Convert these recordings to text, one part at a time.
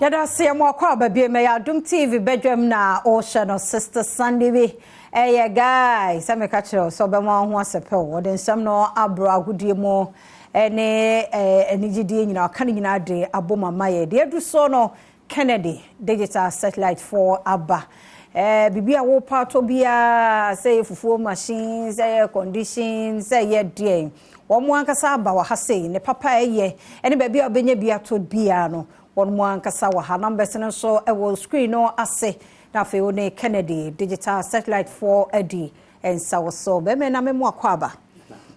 Yɛda ase mo akɔ aba bie mɛyɛ Adom TV badwam na ɔhyɛ no. Sister Sunday bi ɛyɛ guy sɛ meka kyerɛ wo sɛ ɔbɛma wo ho asɛpɛ wo. Ɔde nsɛm no aborɔ agodie mu ɛne anigyedie nyinaa, ɔka no nyinaa de abɔ mu ama yɛ. Deɛ adu so no, Kennedy Digital Satellite 4 aba. Biribi a wopa atɔ biara, sɛ yɛ fufuo machine, sɛ yɛ condition, sɛ yɛ deɛ, wɔn ankasa aba wɔ ha sei ne papa ɛyɛ ɛne baabi a wobɛnya bi atɔ biara no, wɔn mu ankasa wɔ ha. Numbers no nso ɛwɔ screen no ase. Na afei wo ne Kennedy Digital Satellite 4 adi nsa wɔ so. Bɛrima na memu akɔ aba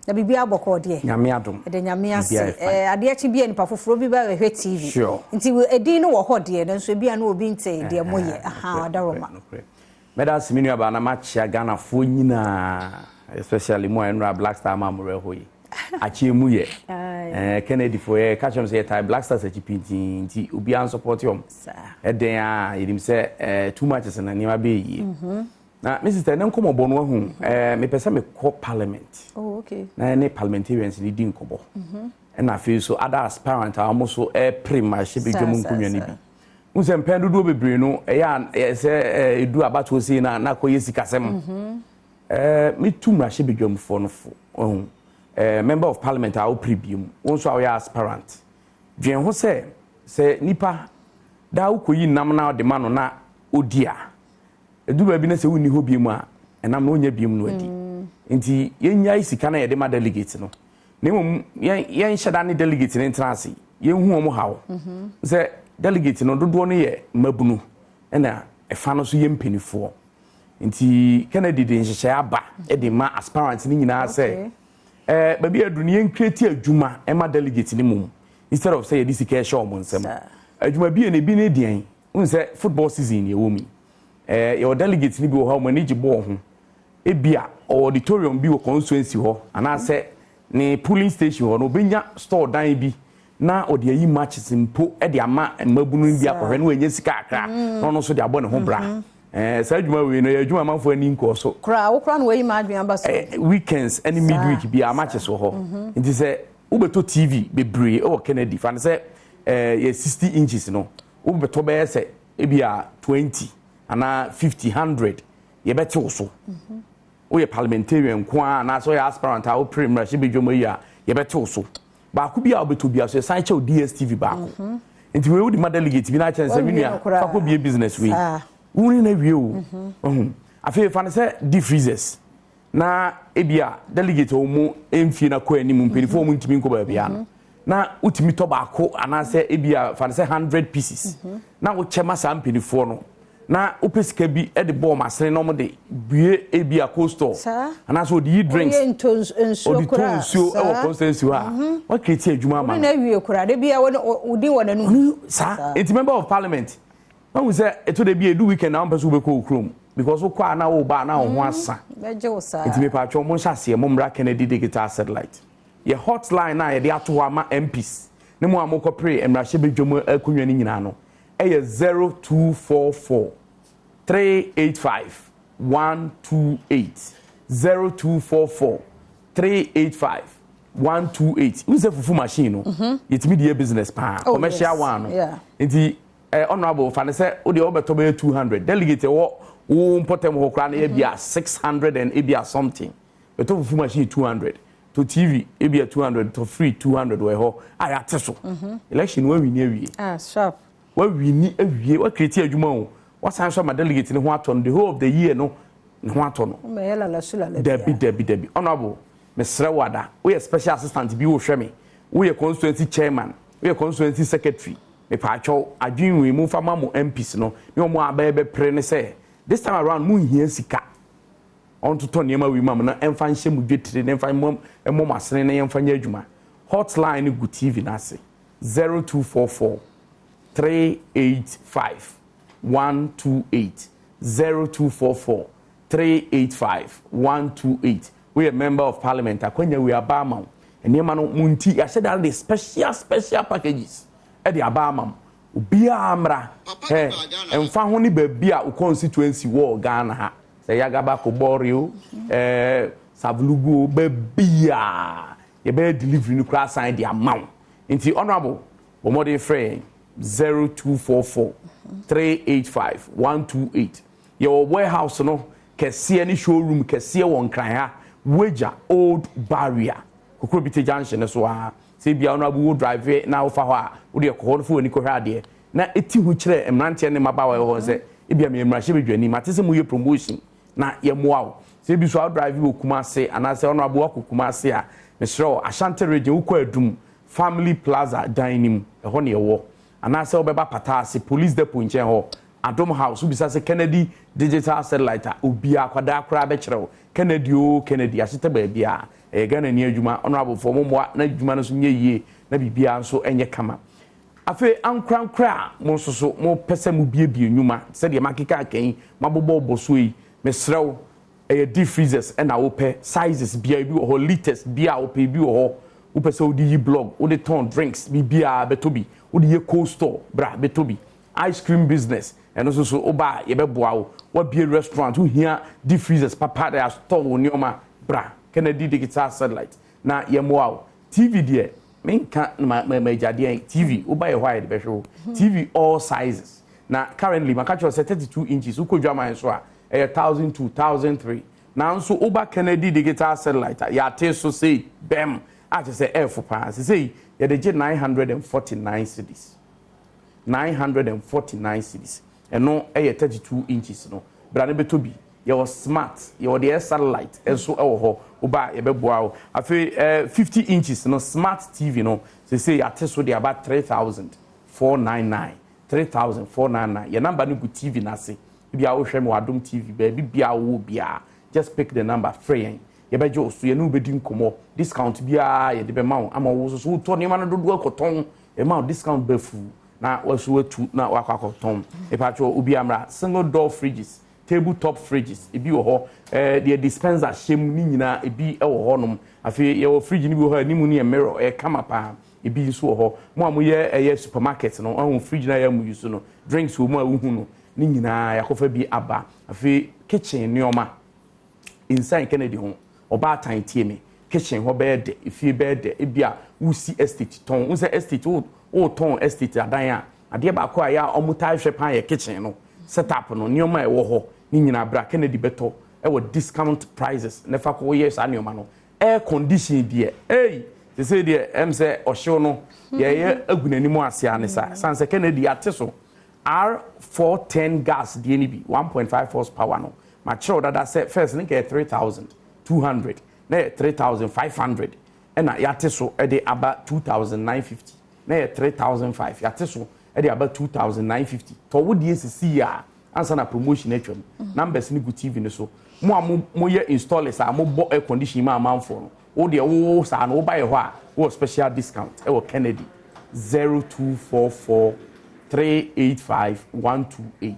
na biribi abɔkɔ deɛ. Nyame adom. Ɛde Nyame ase. Adeɛ akyi bi a nipa foforɔ bi ba bɛhwɛ TV. Nti edin no wɔ hɔ deɛ, nanso ebi a na obi nte deɛ mo yɛ aha ɔdaroma. Mɛda ase, me nuabaa, na makyea Ghanafoɔ nyinaa, especially mu a ɛnora Black Star ma amorɛ hɔ yi akyɛ mu yɛ Kennedy foɔ. Yɛ ka kyerɛ m sɛ yɛtae Black Stars akyi pintin, nti obiara nsupport ɔm. Ɛdɛn a yɛnim sɛ two matches na nneɛma bɛyɛ yie. Na me sister, ne nkɔmmɔbɔ no ahu, mepɛ sɛ mekɔ parliament. Na ɛne parliamentarians ne di nkɔmmɔ, ɛna afei so other aspirant a wɔn so ɛpere mmarahyɛbadwam nkonnwa no bi n sɛ mpɛn dodoɔ bebree no, ɛyɛ a sɛ ɛdu abatoɔ sei na akɔyɛ sikasɛm. Metu mmarahyɛbadwamfoɔ no fo ɔhu member of parliament a wopere bie mu, wo nso a woyɛ aspirant, dwen ho sɛ nipa daa wokɔyi nam na ɔde ma no na ɔdi a, ɛdu baabi na sɛ wonni hɔ bie mu a, ɛnam na ɔnya bie mu no adi. Nti yɛnyae sika no a yɛde ma delegate no, na mmom yɛnhyɛ da ne delegate no ntena ase, yɛnhu wɔn haw sɛ delegate no dodoɔ no yɛ mmabunu, ɛna ɛfa no so yɛ mpanimfoɔ. Nti Kennedy de nhyehyɛe aba de ma aspirant no nyinaa sɛ baabi aduru no, yɛncreate adwuma ɛma delegate no mom instead of sɛ yɛde sika ɛhyɛ wɔn nsam. Adwuma bi yɛ na ebi ne deɛn n sɛ football season yɛ wɔ mu yi, yɛwɔ delegate no bi wɔ hɔ a wɔn ani gye bɔɔl ho. Ebi a ɔwɔ auditorium bi wɔ constituency hɔ anaasɛ ne polling station hɔ no, obɛnya store dan bi na ɔde ayi matches mpo de ama mmabunu bi akɔhwɛ na wɔanya sika akra na ɔno nso de abɔ ne ho bra. Saa adwuma wei no yɛ adwuma amanfoɔ ani nkɔɔ so. Koraa wo koraa na wayi ma adwene aba so. Weekends ne midweek bi a matches wɔ hɔ. Nti sɛ wobɛtɔ TV bebree wɔ Kennedy, fa no sɛ yɛ 60 inches no, wobɛtɔ bɛyɛ sɛ ebi a 20 anaa 50, 100, yɛbɛte wo so. Woyɛ parliamentarian nko a anaasɛ woyɛ aspirant a wopere mmarahyɛbadwam yi a, yɛbɛte wo so. Baako bi a wobɛtɔ bi a so, yɛsan kyɛw DStv baako. Nti wei wode ma delegate bi na akyɛn sɛ me nua, fa kɔ bie business wei wone na wie o. Ɔhu afei fa no sɛ deep freezers na ebi a delegate a wɔn mfie na kɔ anim, mpanimfoɔ a wɔn ntumi nkɔ baabi ano, na wotumi tɔ baako anaasɛ ebi a fa no sɛ 100 pieces na wokyɛ ma saa mpanimfoɔ no, na wopɛ sika bi de bɔ ɔmo asene na ɔmo de bue ebi a cold store anaasɛ ɔde yi drinks, ɔyɛ nto nsuo ɔde tɔ koraa. Nsuo ɛwɔ constituency hɔ a wɔcreate adwuma ama ɔno no. Na awie koraa de bia wodin wɔ n'anum. Saa nti member of parliament wahu sɛ ɛtɔ da bi edu weekend na wɔmpɛ sɛ wobɛkɔ wo kurom because wokɔ a na woba a na wo ho asa. Bɛgye wo saa. Nti mepatwɛ, mo nhyɛ aseɛ, mommra Kennedy Digital Satellite. Yɛ hotline a yɛde ato hɔ ama MPs ne mo a mokɔpere mmarahyɛbadwam akonnwa no nyinaa no ɛyɛ 0244 385 128, 0244 385 128. N sɛ fufu machine no, yɛtumi de yɛ business paa. Oh, Commercial yes. one no. Nti honourable, fa ne sɛ wode wobɛtɔ bɛyɛ 200, delegate ɛwɔ wo mpɔtam hɔ koraa no yɛ bi a 600 and ebi a something. Bɛtɔ fufu machine 200, to TV ebi a 200, to fridge 200 wɔ hɔ a yɛate so. Election wawin awie. Ah, sharp. Wawin awie, wacreate adwuma o, wasan so ama delegate ne ho atɔ no the whole of the year no, ne ho atɔ no. Womɛyɛ lalasu lala. Dabi, dabi, dabi. Honourable, mesrɛ wo ada, woyɛ special assistant bi, wohwɛ me, woyɛ constituency chairman, woyɛ constituency secretary, mepaakyɛw, adwene wei momfa ma mo MPs no ne ɔmo a bɛyɛ bɛpere ne sɛ this time around monhia sika. Ɔntotɔ nneɛma wei ma mo na ɛmfa nhyɛ mo dwetire na ɛmfa mmɔ mo asene na yɛmfa nyɛ adwuma. Hotline no gu TV no ase, 0244 385 128, 0244 385 128. Woyɛ member of parliament, akwanya wei aba ama wo. Nneɛma no mo nti yɛahyɛ da de special special packages ɛde aba ama mo. Obiara mmra ɛ, ɛmfa ho ne baabi a wo constituency wɔ Ghana ha, sɛ Yagaba, Kobɔre o, Savlugu o, baabi a yɛbɛyɛ delivery no koraa san de ama wo. Nti honourable, bɔ mmɔden frɛ yɛn. 0244 385 128. Yɛwɔ warehouse no kɛseɛ ne showroom kɛseɛ wɔ Nkran ha, Wagya Old Barrier, Kokrobite junction no so a. Sɛ bia wo no abuwo drive na wofa hɔ a, wode ɛkɔ hɔ no fa w'ani kɔhwɛ adeɛ na ɛti ho kyerɛ mmeranteɛ ne mmabaawa ɛwɔ hɔ sɛ ebia meyɛ mmarahyɛbadwani, mate sɛ moyɛ promotion na yɛmmoa wo. Sɛ ebi so a drive wɔ Kumase anaasɛ ɔno aboa kɔ Kumase a, mesrɛ wo, Ashanti Region, wokɔ Adum Family Plaza dan no mu, ɛhɔ ne ɛwɔ, anaasɛ wobɛba Pataase Police Depot nkyɛn hɔ, Adom House. Wobisa sɛ Kennedy Digital Satellite a, obiaa akwadaa koraa bɛkyerɛ wo Kennedy o. Kennedy ahyetɛ baabi a ɛyɛ Ghana ni adwuma. Ɔno abofoɔ mommoa na adwuma no so nyɛ yie na biribiara nso nyɛ kama. Afei ankorankora a mo nso so mopɛ sɛ mobiebie nnwuma sɛdeɛ makeka aka yi, mabobɔ bɔ so yi, mesrɛ wo, ɛyɛ deep freezers ɛna wopɛ, sizes bia ebi wɔ hɔ, liters bia wopɛ ebi wɔ hɔ. Wopɛ sɛ wode yi blog, wode tɔn drinks, biribiara bɛtɔ bi. Wode yɛ cold store, bra bɛtɔ bi. Ice cream business, ɛno nso so woba a yɛbɛboa wo. Wabie restaurant, wohia deep freezers papa de astɔ wo nneɛma, bra Kennedy Digital Satellite na yɛmmoa wo. TV deɛ, menka ma ma ma agyadeɛ. TV, woba yɛ hɔ a, yɛde bɛhwɛ wo TV all sizes. Na currently maka kyerɛ sɛ 32 inches, wokɔ dwaman so a, ɛyɛ 1002, 1003, nanso woba Kennedy Digital Satellite a, yɛate so sei bɛm a, kyerɛ sɛ ɛɛfo paa. Sesei yɛde gye 949 cedis, 949 cedis. Ɛno ɛyɛ 32 inches no. Bra ne bɛtɔ bi. Yɛwɔ smart, yɛwɔ deɛ satellite nso ɛwɔ hɔ. Woba a, yɛbɛboa wo. Afei 50 inches no, smart TV no, sesei yɛate so de aba 3499, 3499. Yɛ number no gu TV n'ase. Ebi a wohwɛ mi wɔ Adom TV baabi bia wowɔ biara, just pick the number, frɛ yɛn, yɛbɛgye wo so, yɛne wo bɛdi nkɔmmɔ. Discount biara yɛde bɛma wo ama wo nso so wotɔ nneɛma no dodoɔ akɔtɔn, ɛma wo discount bɛfu na waso watu na wakɔ akɔtɔn. Ìpàtɛ obi amra. Single door fridges, table top fridges ebi wɔ hɔ, deɛ dispenser hyɛ mu ne nyinaa ebi wɔ hɔnom. Afei yɛwɔ fridge no bi wɔ hɔ a anim no yɛ mirror, ɛyɛ kama paa. Ebi nso wɔ hɔ. Mo a moyɛ ɛyɛ supermarket no, ɔho fridge na yɛ mo use no, drinks wɔ mu a wohu no ne nyinaa, yɛakɔfa bi aba. Afei kitchen nneɛma, nsan Kennedy ho. Ɔbaatan, tie me, kitchen hɔ bɛyɛ dɛ, efie bɛyɛ dɛ. Ebi a wusi estate tɔn, wosɛ estate wo wotɔn estate adan a, adeɛ baako a yɛ a ɔmo taa hwɛ pan yɛ kitchen no setup no, nneɛma a ɛwɔ hɔ ne nyinaa. Bra Kennedy bɛtɔ ɛwɔ discount prices ne fa kɔ yɛ saa nneɛma no. Air condition deɛ, ei, sese deɛ sɛ ɔhyew no yɛyɛ agu n'anim ase ane sa san sɛ Kennedy ate so R410 gas deɛ no bi, 1.5 horsepower no, makyerɛw dada sɛ first ne kɛyɛ 3200 na yɛ 3500, ɛna yɛate so ɛde aba 2950. Na yɛ 3500, yɛate so ɛde aba 2950. Tɔ wo deɛ sisi yɛ a ansa na promotion atwam. Numbers no gu TV no so. Mo a mo moyɛ installers a mobɔ air condition ma amanfoɔ no, wo deɛ wo saa no, woba yɛ hɔ a, wowɔ special discount ɛwɔ Kennedy. 0244 385 128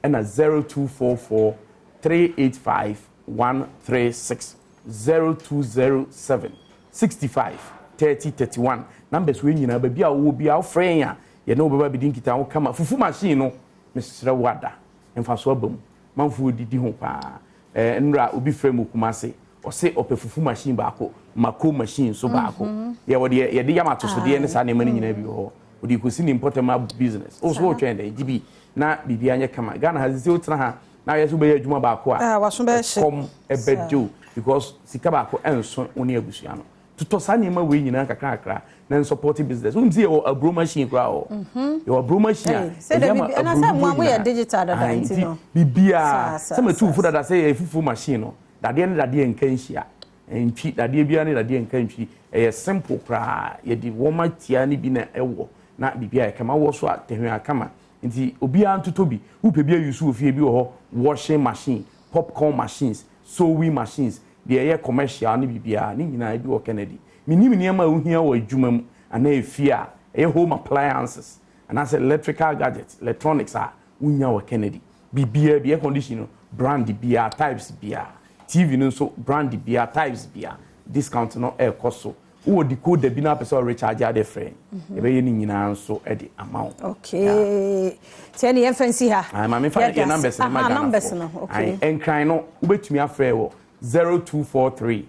ɛna 0244 385 136, 0207 65 30 31. Numbers wei nyinaa, baabi a wowɔ bi a wofrɛ yɛn a, yɛne wo bɛba bɛdi nkita ho kama. Fufu machine no, mesrɛ wo, ada mfaso aba mu, manfoɔ didi ho paa. Nnura obi frɛ mu Kumase, ɔse ɔpɛ fufu machine baako, mako machine nso baako. Yɛwɔ deɛ yɛde yam atosodeɛ ne saa nneɛma no nyinaa bi wɔ hɔ. Ɔde kɔsi ne mpɔtam business wo so wotwɛn dɛn gye bi na biribi anyɛ kama. Ghana ha sisi, wotena ha na ayɛ sɛ wobɛyɛ adwuma baako a, Ah, waso bɛyɛ hye. ɛkɔm ɛbɛgye wo because sika baako ɛnso wo ne abusua no. Totɔ saa nneɛma wei nyinaa kakrakra na nsupport business. Wonim sɛ yɛwɔ aburo machine koraa wɔ, yɛwɔ aburo machine a Hey, sɛ ɛyɛ ma dabi- ɛna sɛ aburo mo a moyɛ nyinaa. digital dada Aye, nti no. biribiaa Saa, sɛ matu fo saa. dada sɛ yɛ fufuo machine no, dadeɛ ne dadeɛ nka nhyia ntwi, dadeɛ biara ne dadeɛ nka ntwi. Ɛyɛ simple koraa. Yɛde wɔma tia ne bi na ɛwɔ na biribiara yɛ kama wɔ so a tɛhwɛ akama. Nti obiara ntotɔ bi. Wopɛ bi ayi so wɔ fie bi wɔ hɔ: washing machine, popcorn machines, sewing machines, deɛ ɛyɛ commercial ne biribiara ne nyinaa bi wɔ Kennedy. Menim nneɛma a wohia wɔ adwuma mu anaa efie a ɛyɛ home appliances anaasɛ electrical gadgets, electronics a wonya wɔ Kennedy, biribiara bi. Air condition no, brand biara, types biara. TV no nso, brand biara, types biara. Discount no ɛrekɔ so. Wowɔ decoder bi na apɛ sɛ ɔrecharge ade frɛ, yɛbɛyɛ ne nyinaa nso de ama wo. Okay, tiɛ ne yɛmfa nsi ha. Ayi, maame, fa yɛ numbers no ma Aha, Ghana. Numbers no, okay. Nkran no, wobɛtumi afrɛ wɔ 0243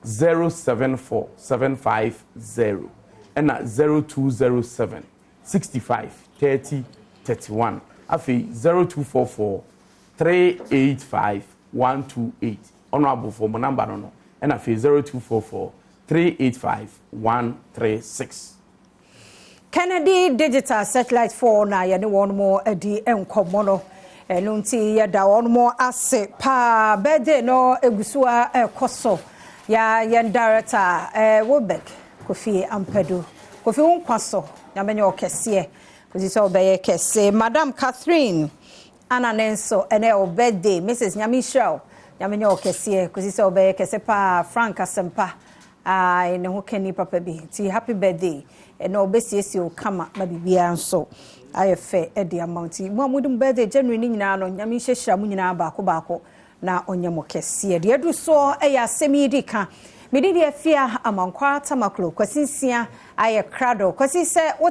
074 750 ɛna 0207. 65 30 31. Afei 0244 385 128. Honorable for mo number no, ɛna afei 0244 385 136. Kennedy Digital Satellite 4 na yɛne wɔn mo adi nkɔmmɔ no. Ɛno nti yɛda wɔn mo ase paa. Birthday no egu so a ɛrekɔ so. Ya yɛn director Wobek Kofi Ampadu, Kofi, wo nkwa so, Nyame nyɛ ɔkɛseɛ kòsi sɛ ɔbɛyɛ kɛse. Madam Catherine ana ne nso ɛnɛ ɔ birthday. Mrs, Nyame nhyira wo, Nyame nyɛ ɔkɛseɛ kòsi sɛ ɔbɛyɛ kɛse paa. Frank Asɛmpa ne ho kani papa bi nti happy birthday. Ɛna ɔbɛsiesie wo kama ma biribiara nso ayɛ fɛ ɛde ama wo. Nti mo a mode mo birthday January ne nyinaa no, Nyame nhyɛhyira mo nyinaa baako baako na ɔnyɛ mo kɛseɛ. Deɛ aduru soɔ ɛyɛ asɛm yi di ka mede deɛ afia Amankwa Tamaklo Kwasi Nsia ayɛ krado Kwasi sɛ wote.